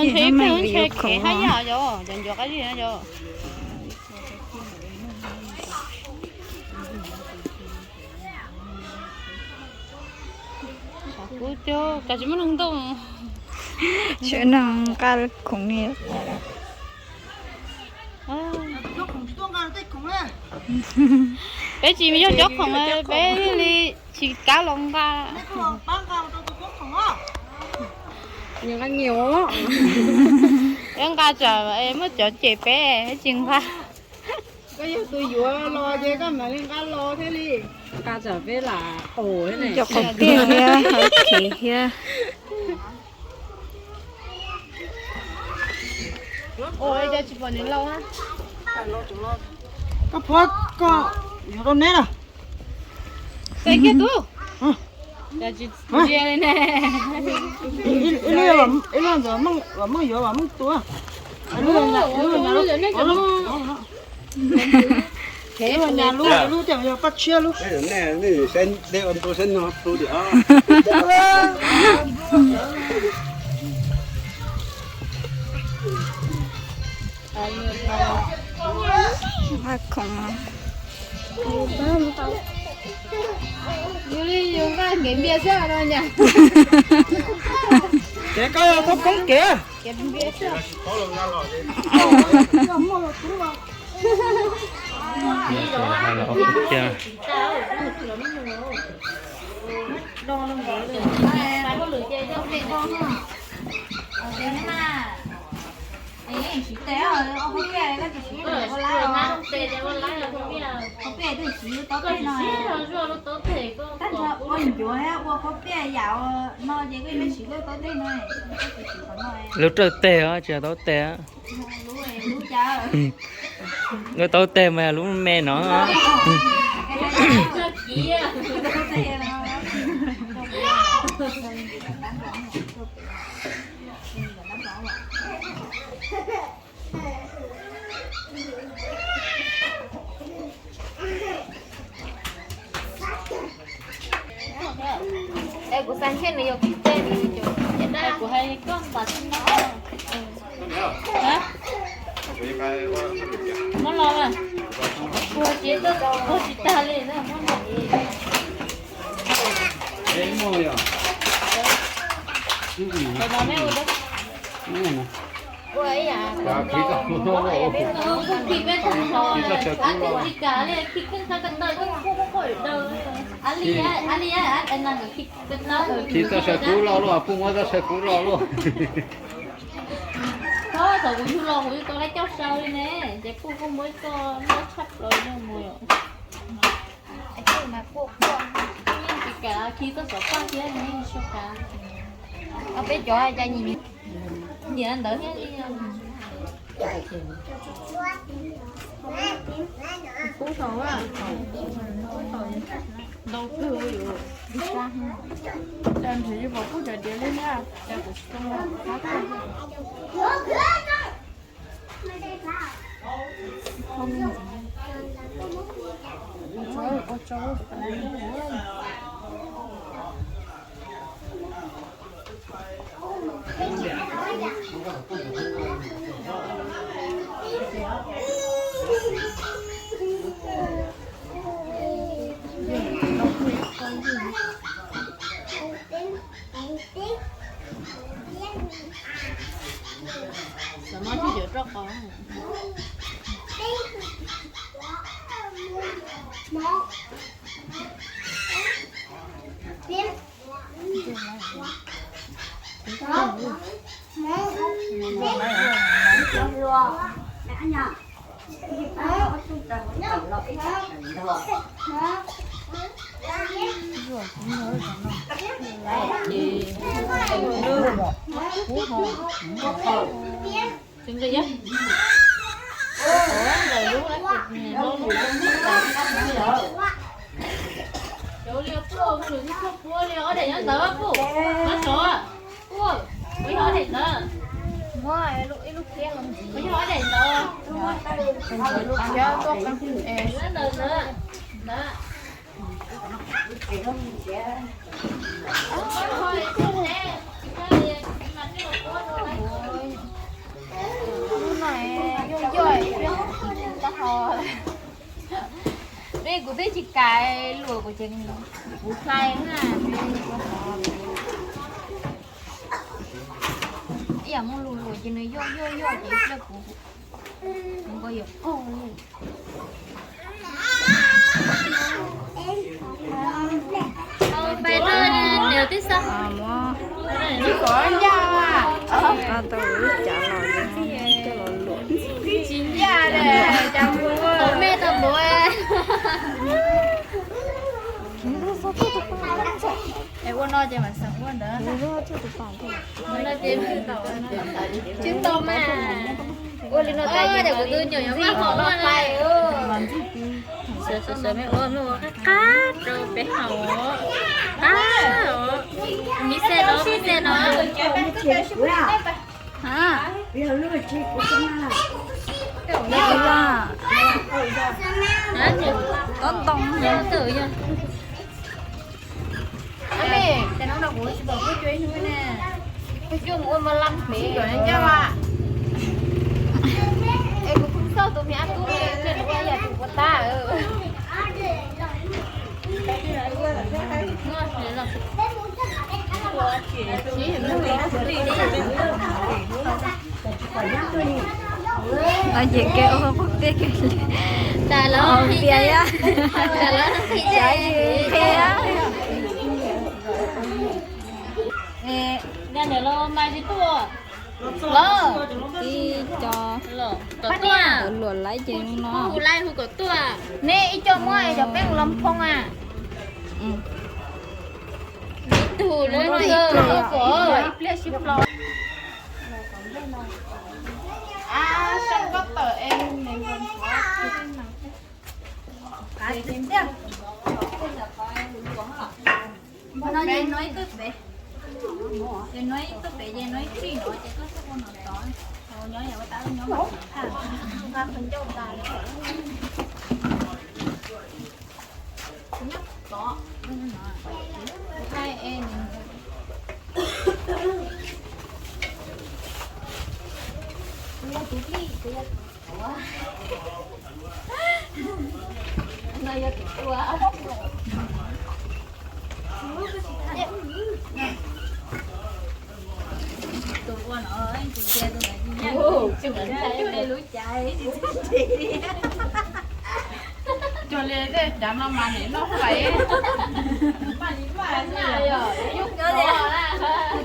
Ntshe ib pliag ntshe khev haj yam yog cov ncuav qab zib na yog. Kuv cov kav tsis muaj neeg ntoo. Tsis neeg nqa khoom li. Peb tsis yog cov khoom, peb li tsis kav los nqa. Peb nqa tsam muaj cov cem peb tsis nqa. Koj yog tus yuav los ces koj mam li nqa los thiaj li. Nqa tsam peb lam qaug thiab ne. Cov khoom tiag thiab, khev thiab. Ua cas tsis pom niam laus na. Koj phob koj yuav rau neb na. Txais kiag tub. Ib lub, ib lub ntawd Meej yuav, Meej tua. Ib lub, ib lub, ib lub, ib lub, ib lub, ib lub, ib lub, ib lub, ib lub. Nqa khoom. Yus li yus nqa kev npias xwb no nyam. Ces koj yog thoob koob kev. Lub rawj teg os, tsis yog taub teg. Lub taub teg mas lub me no. Kuv xav ntshe nws yog kib tej, kuv hais koj npam tsis no. Muab los mas, ua tsis tag li. Tsis txog sawv kub los luaj, puj muab txoj sawv kub los luaj. Thaum kuv yug los kuv yuav tau lab coj sau li ne, ces puj kuj muab ib txoj loj tshaj plaws no mus. Tsis kam khi txoj xov paj thiab ne, tsis kam. Peb cov cas nyiam ntawd thiab li. Ntau kawg li. Cas nrhiav yuav pom kuj cov diav li na, cas kuv tsis tau qab tag. Xav muab cwj cam roj qos. Peb kuv twb tsis kam luam kuv ces kuv hlais na. Ib yam muaj lus luam ces nws yoj yoj yoj ces ib pliag kuv npau yawm qog li. Pais rau niam tij xav. Tsis kom ncaj. Tau lub cav los coj los luam. Tsis ncaj li, cas mus me tau npaum. Es ua no ces mam xeem ua ntawd. Tsis tau mas. Ua li no tas ces kuv tus nyuam yaus mas hom los pais. Sawv sawv me ua me ua qab qab rau peb haus. Qab os. Mis xej no, mis xej no. Tob ntoo. Tab sis hnub no kuv tsis pom kuj cua ib hnub ne. Kuv cua mus ua mos lam pem ncaj mas. Es kuv kuj xauj tus me ab tub li, cia nws ua yam tus ua tag. No ces kev ua qub teb kev li. Tas los pias yam, tas los qhia. Los ib co luam laib ces no. Neb ib co muab cov peb mus los phoo a. Ib tug lawm, ib pliag sib hlo. No ces no ib tug pem, ces no ib tug pem ces no ib txij no ces koj txhob ua no tod. Nyob yam ua tab nyob mas tsis thaj. Nyob tod, kuv thaij es nws. Kuv yog tus lij, kuv yog tus tuav. No yog tus ua. Tus ua no, tus cia tus ntawd, tus ntawd li lub cav tsis txawj ntse li. Cog li tej cav no mas nim noj fais.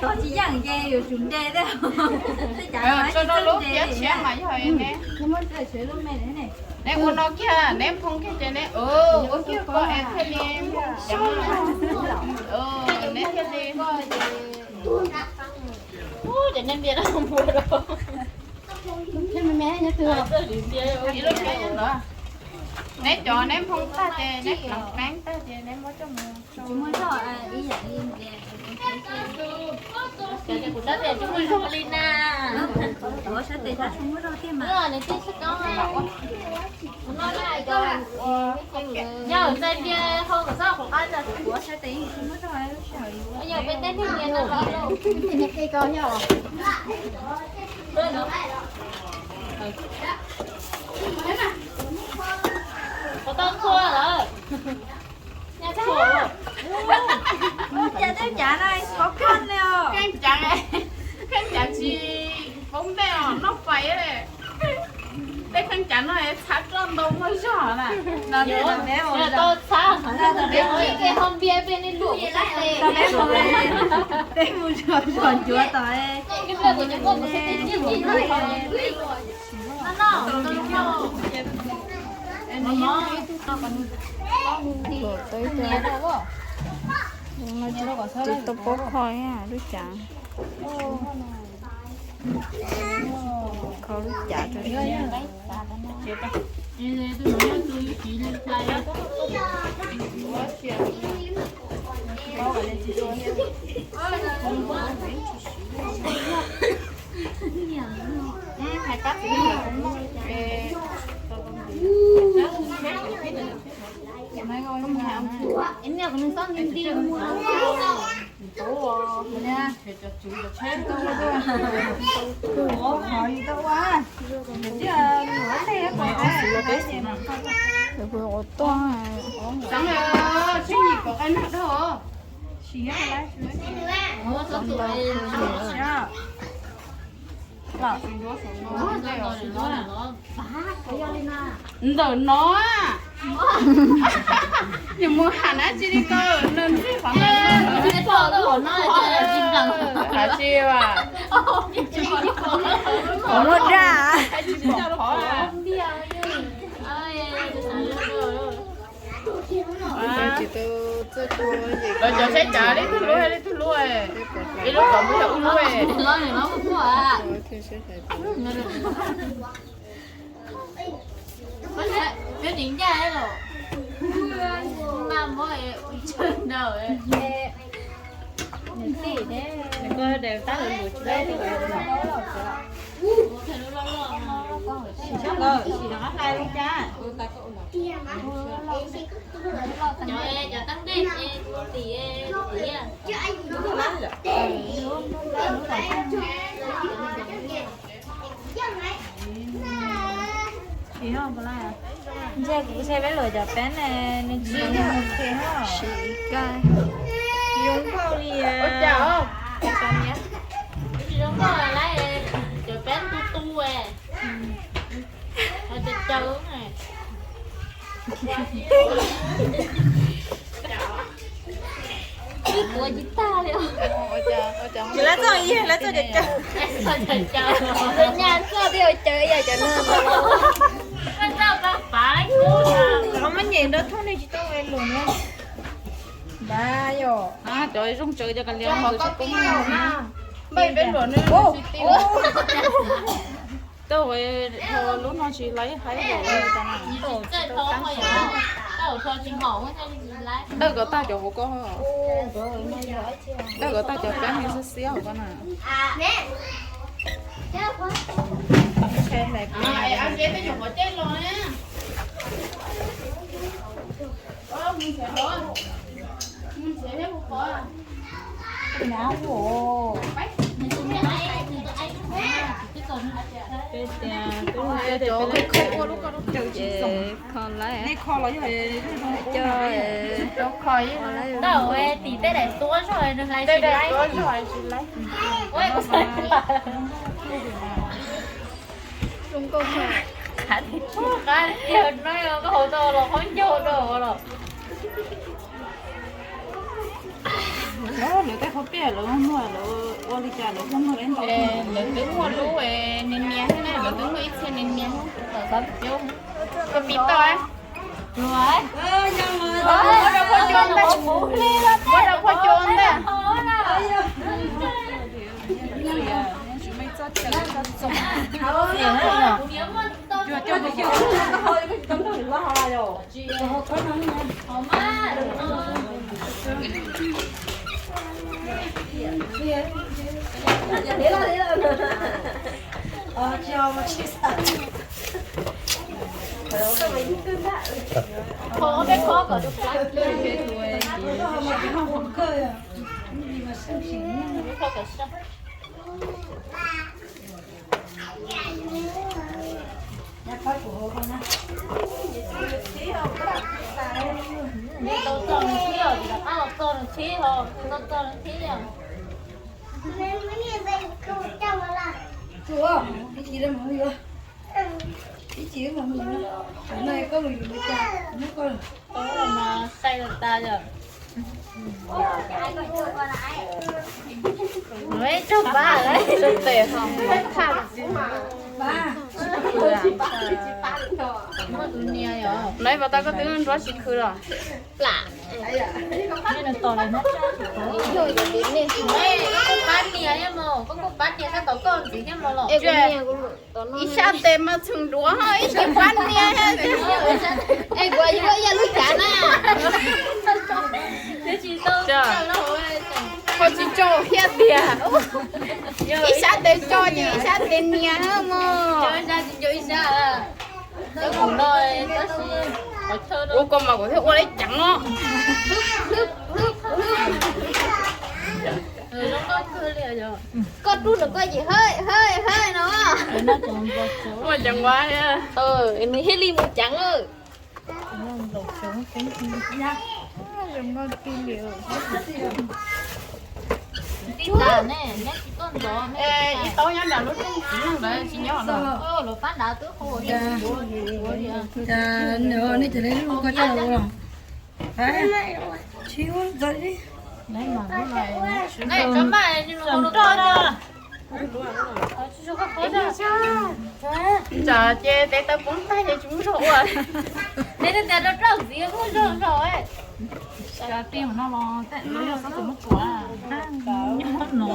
Tog tsis yeej ces yuav tsum nte tej. Tej cav no tsis txawj ntse li. Neb ua no kiag, neb phoo kiag ces neb ua kiag ko es thiaj li, neb thiaj li. Ub, ces neb ntiab rau npua rau. Neb cov neb phoo tag ces neb pleev pleev tag ces neb muab coj mus. Tsis muaj zog ib yam li ntias. Kuv sab tes tsis muaj zog li na. Kuv sab tes tab tsis muaj zog tiag mas. Nws tij sab koob. Yog tais tias hau kom txhob qhuav qab tas kuv sab tes yeej tsis muaj zog lub sij hawm. Yog peb tej neeg nias no los. Nias qi ko yog. Qhov tau txhua lawm. Cas tej cav no kheej cav, kheej cav tsis poob ntej os, noj fais. Tej kheej cav no txhav roj ntau muaj zog na. Tau txhav, peb ho npias peb li luam. Peb mus zog zog ncuav tom. Tsis tau pob kho lub cav. Kho lub cav rau. Ntawm no, yus mus ham dab tsi li ko, nws ntsej qhov ntawd, qhov tsi, qhov muaj dag. Lawv cov saib cas leej twg lub, leej twg lub, ib lub kom mus yog ub lub. Ntsia kuv saib peb luam cov peeb ne, nws tsis zoo mus khe na. Zoo nkauj li. Tsis zoo nkauj lawm, cov peeb tu tu, ho caw caw. Ib kuv tsis tag li. Tsis lab txoj, lab txoj caw caw. Nyaj txoj twb caw ib yam cov no. Qhov muab nyem nrog thooj nej tsis tau luam na. Npab yom. Cov zoo tsawv cov kav liam qhov tsis poob na. Npaj peb luam ne. Tau, lub no tsis laib haib lawm. Dawj kom tag cov hauv ko. Dawj kom tag cov peeb xwb xiab hauv ko na. Kho lawm. Tau, tim tej daim tuab zog nws hlais tsis laib. Qab tiag no koj hauv tau los qhov ncauj rau los. Lawv tej qhov pliaj lawv muag lawv ua li cas lawv muag ntau. Lawv twb muaj lub nias nias thiab ne, lawv twb muaj ib txhia nias nias. Koj pib tau. Muab rau phua cua ntej, muab rau phua cua ntej. Ib tug pab lawm, tus tes ho. Nov, ib pas tau koj twb nruab tsis khwv los? Koj kuj pab nias thiab mos, koj kuj pab nias thiab tom koj ntxiv thiab mos los. Ib sab tes mas txheem duav ho ib sab pab nias thiab. Es kuv yuav ua ib yam lub cav na. Ho tsis tso thiab tiag. Ib sab tes tso ces ib sab tes nias mos. Ua ko mas kuv thiaj ua li ceev no. Koj rub rau koj ces hawj hawj hawj no. Ua ceev ua, nws thiaj li mus ceev. Ib taub nyob nram lub rooj txiv neej ntawd tsis nyob los. Cas nws nej cov lub koj coj los ua los. Tsis ua ntxawm li. Tsam ces tes taw poob tag ces tsis muaj zog ua. Tes taw rau rau ntxiv muaj zog zog. Tij no los tej lub yog xob tus muab tsuav nyob no.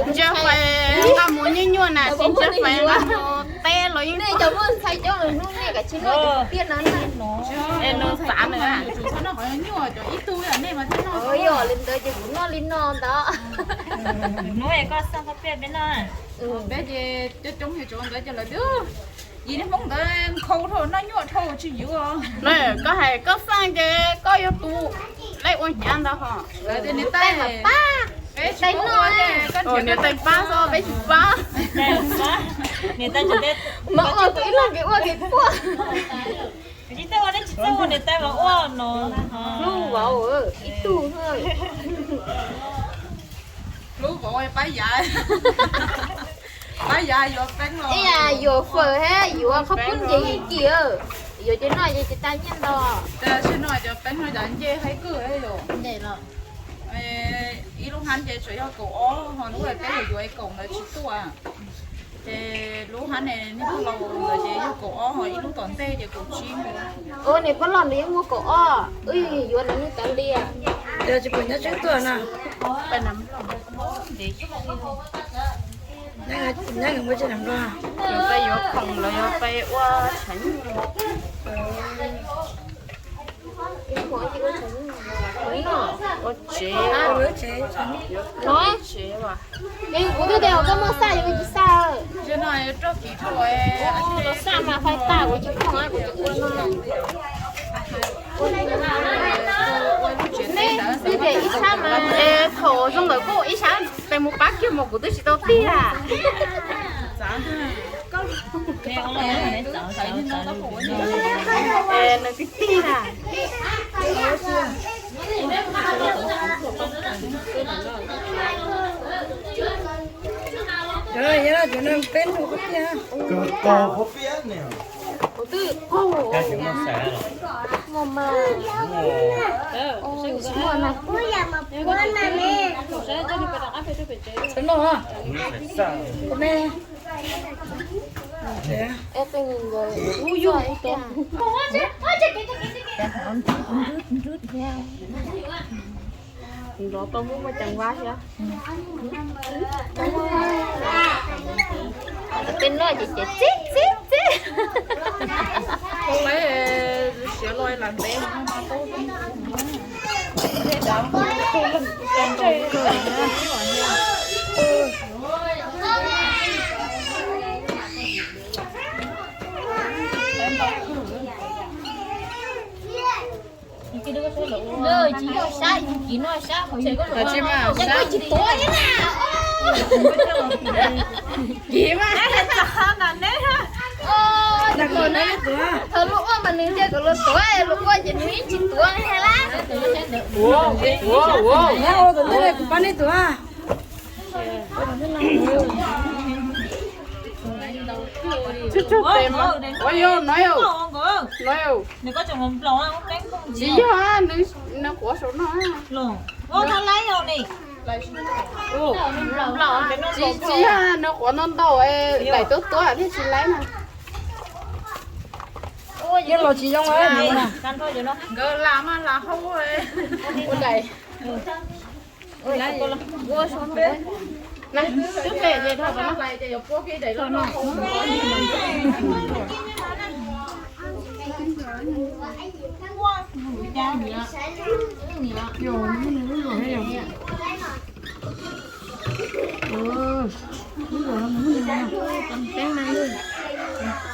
Ntsia fais nqa mus nyuaj nyuaj na, tsis ntsia fais nqa mus teb los yeej cov muaj ntxhais coob hnub nej kav tsij noj tiaj no na. Es nws xav nws. Yog li ntawd ces kuv noj li no ntawd. Hnub es koj xaj koj peb peb noj. Peb ces coob coob ces tsuav ntawd ces lawv twb yim niag Hmoob ntawd nkhaus dhau noj nyuaj dhau tsis yuav. Koj hais koj xaj ces koj yog tus laib ua hnyav ntawd ho. Lawv tias niam tais pab, peb tsis pab, niam tais pab xwb peb tsis pab. Mas ua tus ib leeg kev ua kev tuaj. Tsis txawj ua, tsis txawj ua niam tais mas ua no. Hlub vauv ib tug. Hlub vauv pab yav, pab yav yuav peeb los. Yuav fawm thiab yuav qhov pub nce yim kis, yuav ces noj ces tsis tag nyiaj ntau. Tab sis no cov peeb no cov nce haib kawg yom. Ib lub hab ces tsuas yog kaum ob ho lub peb yuav yuav ib kaum ntawd tsis tuaj. Ces lub hab ne niag poj laus ntawd ces yog kaum ob ho ib lub tom ntej ces kaum tsib. Niag poj laus ntawd yeej muaj kaum ob, wb yuav nws niag tav lias. Yog tsis pom nyob tseeb tuaj na. Nyob nws muaj tseem nplog. Yog peb yuav khoom los yog peb ua tshav nyuj. Ua tsev, ua tsev, ua tsev. Kuv twb tias koj muaj xaj yuav tsis xaj. Tsis no yuav roj kiv rau los xaj mas fais tag kuv tsis khoom kuv tsis ua no. Neb twb tias ib sab mas. Es thaum zoo ntawd kuj ib sab tes mus pab kiag mas kuv twb tsis tau tig a. Nws tig tig na. Cov no peb nug qhov tiag. Kuv twb, kuv twb, kuv twb, kuv twb, kuv twb. Nrov tau muaj muaj ceev vaj thiab. Tej noj ces ces txib txib txib. Siav los lam ntev. Tsis yog sab, yus kiv no sab, yus tsis tuav li na. Kiv mas, thaum luag ua mas nws nce kom luag tuav, luag ua ces nws yeej tsis tuav li lawm. Ua, ua, ua, kuv pab nej tuav. Tsug tsug tes mas. Ua yog no yog, no yog. Tsis yog, nws quav saum no. Tsis, tsis yog nws quav ntau ntau, daim tuab tuab thiaj tsis laib na. Yeej los tsis zoo. Nkawd lam mas lam hau ua daim. Twb pem ces dhau no ces yuav puab kiag daim loj loj.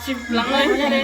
Tsis pleev li.